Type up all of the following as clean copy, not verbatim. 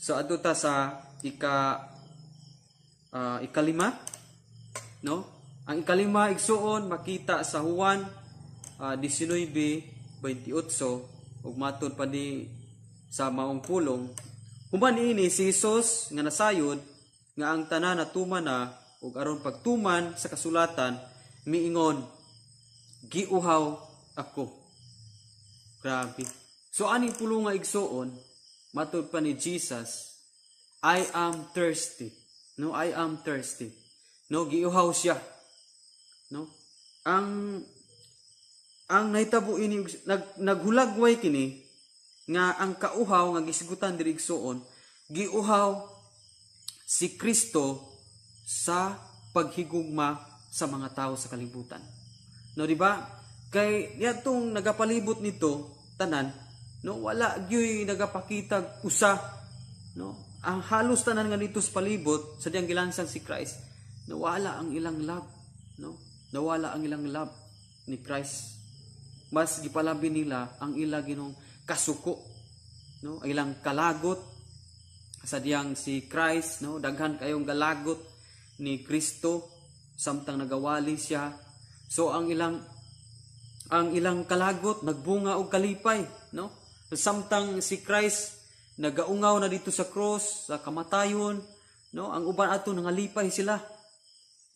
So adto ta sa ikalima, no? Ang ikalima, igsuon, makita sa Juan 19:28 ug matud pa ni sa maong pulong. Human niini, si Jesus nga nasayod nga ang tanan natuman na ug aron pagtuman sa kasulatan, miingon, "Giuhaw ako." Grabe. So aning pulong nga, igsuon, matud pa ni Jesus, "I am thirsty." No, "I am thirsty." No, giuhaw siya. No? Ang nahitabo ini, naghulagway kini nga ang kauhaw nga gisgutan diri, igsuon, giuhaw si Kristo sa paghigugma sa mga tao sa kalibutan. No, di ba? Kay niadtong nagapalibot nito tanan, no, wala gyoy nagapakita usa, no? Ang halos tanan nga dito sa palibot sa diyang gilansang si Christ, nawala ang ilang love, no? Nawala ang ilang love ni Christ. Mas gipalabi nila ang ila ginong kasuko, no, ang ilang kalagot sa diyang si Christ, no, daghan kayong galagot ni Kristo samtang nagawali siya. So ang ilang kalagot nagbunga og kalipay, no, samtang si Christ nagaungaw na dito sa cross sa kamatayon, no, ang uban ato nangalipay sila,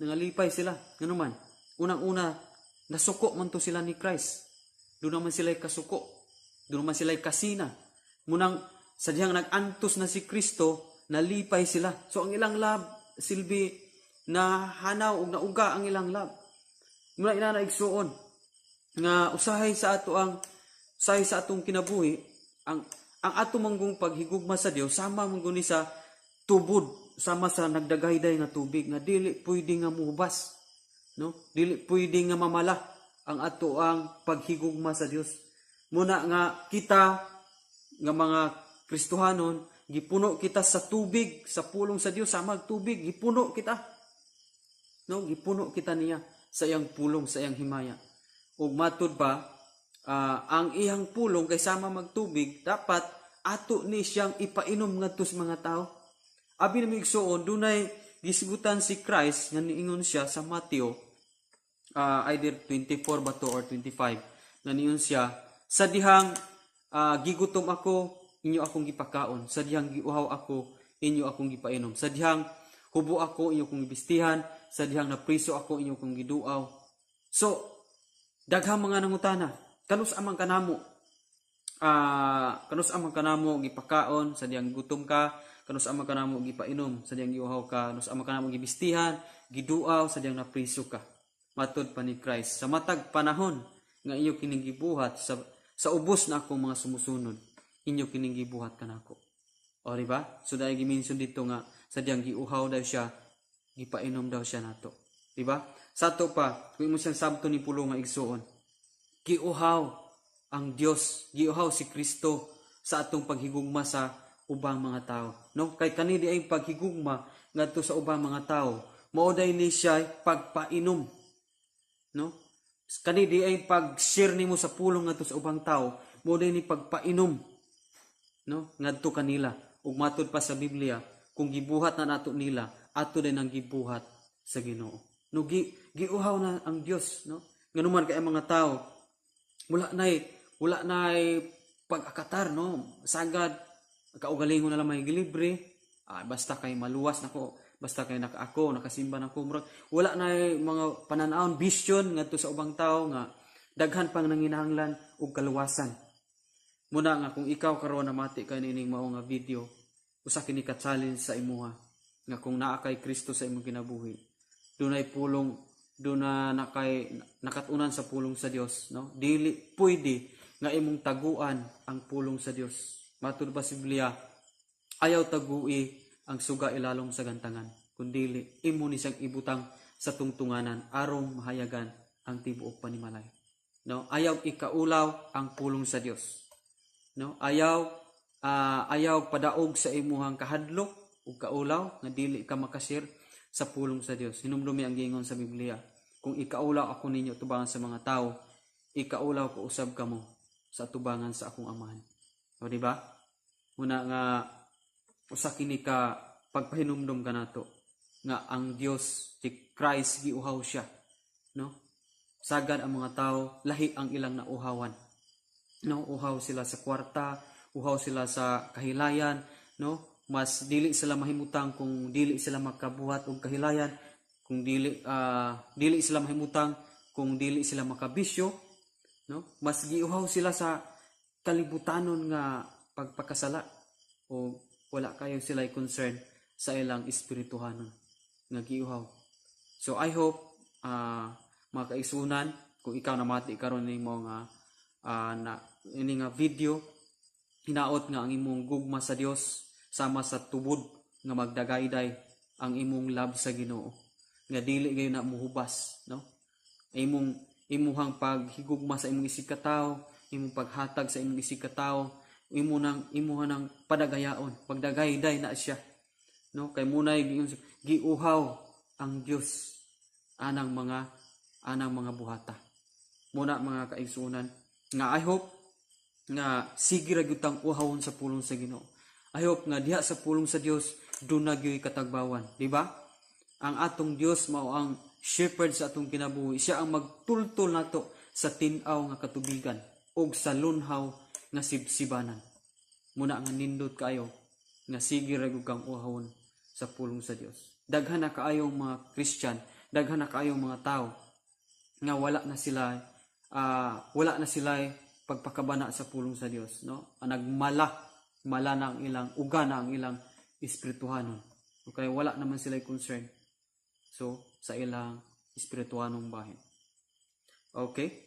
nangalipay sila. Ngano man, unang-una, nasuko man to sila ni Christ. Doon naman sila kasuko. Doon naman sila kasina. Munang sa diyang nag-antos na si Kristo, nalipay sila. So ang ilang love, silbi na hanaw ug nauga ang ilang love. Muna inana, igsuon, nga usahay sa atong kinabuhi, ang ato manggong paghigugma sa Dios sama man guni sa tubod, sama sa nagdagayday nga tubig nga dili pwede nga muhubas, no, dili pwede nga mamala ang ato ang paghigugma sa Dios. Muna nga kita nga mga Kristohanon, gipuno kita sa tubig sa pulong sa Dios. Sama tubig, gipuno kita, no, gipuno kita niya sa iyang pulong, sa iyang himaya. Ug matud pa, ang iyang pulong kay sama magtubig, dapat ato ni siyang ipainom ngadto sa mga tao. Abi na igsuon, dunay gisgutan si Christ nga niingon siya sa Mateo, either 24 ba to or 25, nga niingon siya sa dihang "Gigutom ako, inyo akong gipakaon. Sa dihang giuhaw ako, inyo akong gipainom. Sa dihang hubo ako, inyo akong gibistihan. Sa dihang napriso ako, inyo akong giduaw." So daghang mga nangutana, "Kanus-a man kanamo gipakaon sa dihang gutom ka? Kanus-a man kanamo gipainom sa dihang giuhaw ka? Kanus-a man kanamo gibistihan, giduaw sa dihang napriso ka?" Matod pa ni Christ, "Sa matag panahon nga inyo kining gibuhat sa ubos na akong mga sumusunod, inyo kining gibuhat kanako." O, di ba? So dahil gimension dito nga sa diyang giuhaw daw siya, gipainom daw siya nato, di ba? Sa ato pa, kung imo siyang sabto ni pulong nga, igsuon, giuhaw ang Dios, giuhaw si Kristo sa atong paghigugma sa ubang mga tao, no? Kay kani di ay paghigugma ngadto sa ubang mga tao, mao day ni siya pagpainom, no? Kani di ay pag-share nimo sa pulong ngadto sa ubang tao, mao day ni pagpainom, no, ngadto kanila. Ug matud pa sa Biblia, kung gibuhat na nato nila, ato din ang gibuhat sa Ginoo, no? Giuhaw na ang Dios, no? Nganuman kay ang mga tao wala nay pag-akatar, no? Sagad kaugalingon na lang may gilibre, basta kay maluwas nako, basta kay naka ako nakasimba nako. Murag wala na mga pananawon, vision ngadto sa ubang tao nga daghan pang nanginahanglan og kaluwasan. Muna nga kung ikaw karon namati kay niining mao nga video, usa kini ka challenge sa imuha nga kung naa kay Kristo sa imong kinabuhi, dunay pulong, duna na kay nakatunan sa pulong sa Dios, no, dili pwede nga imong taguan ang pulong sa Dios. Matud pa sa Biblia, ayaw tagui ang suga ilalom sa gantangan, kundili imo ni siyang ibutang sa tungtunganan aron mahayagan ang tibuok panimalay, no? Ayaw ikaulaw ang pulong sa Dios, no? Ayaw padaog sa imuhang kahadlok ug kaulaw nga dili ka makashare sa pulong sa Dios. Hinumdumi ang giingon sa Biblia, "Kung ikaulaw ako ninyo tubangan sa mga tao, ikaulaw ko usab kamo sa tubangan sa akong Amahan." O, di ba? Muna nga Usa kini ka pagpahinumdom kanato nga ang Dios, si Christ, giuhaw siya, no? Sagad ang mga tao, lahi ang ilang nauhawan, no? Uhaw sila sa kwarta, uhaw sila sa kahilayan, no? Mas dili sila mahimutang kung dili sila makabuhat og kahilayan, kung dili sila mahimutang kung dili sila makabisyo, no? Mas giuhaw sila sa kalibutanon nga pagpakasala o wala kayo sila concern sa ilang espirituhanon nga giuhaw. So I hope, mga kaigsuonan, kung ikaw namati karon nimo nga na ini nga video, hinaot nga ang imong gugma sa Dios sama sa tubod nga magdagayday ang imong love sa Ginoo nga dili gayon na muhubas, no? Imong imuhang paghigugma sa imong isig katawo, imong paghatag sa imong isig katawo, imo nang imuha nang padagayaon, pagdagayday na siya, no? Kay munay giuhaw ang Dios anang mga buhata. Muna, mga kaigsuonan, nga I hope nga sige ra gyud tang uhawon sa pulong sa Ginoo. I hope nga diha sa pulong sa Dios duna gyud katagbawan, di ba? Ang atong Dios mao ang shepherd sa atong kinabuhi. Siya ang magtultol nato sa tin-aw nga katubigan ug sa lunhaw nga sibsibanan. Muna nga nindot kaayo nga sige ra gyud kang uhawon sa pulong sa Dios. Daghan na kaayong mga Christian, daghan na kaayong mga tao nga wala na sila pagpakabana sa pulong sa Dios, no? Ang nagmala mala na ang ilang uga na ang ilang espirituhanon. Okay, wala naman sila concern so sa ilang espirituhanong bahin. Okay.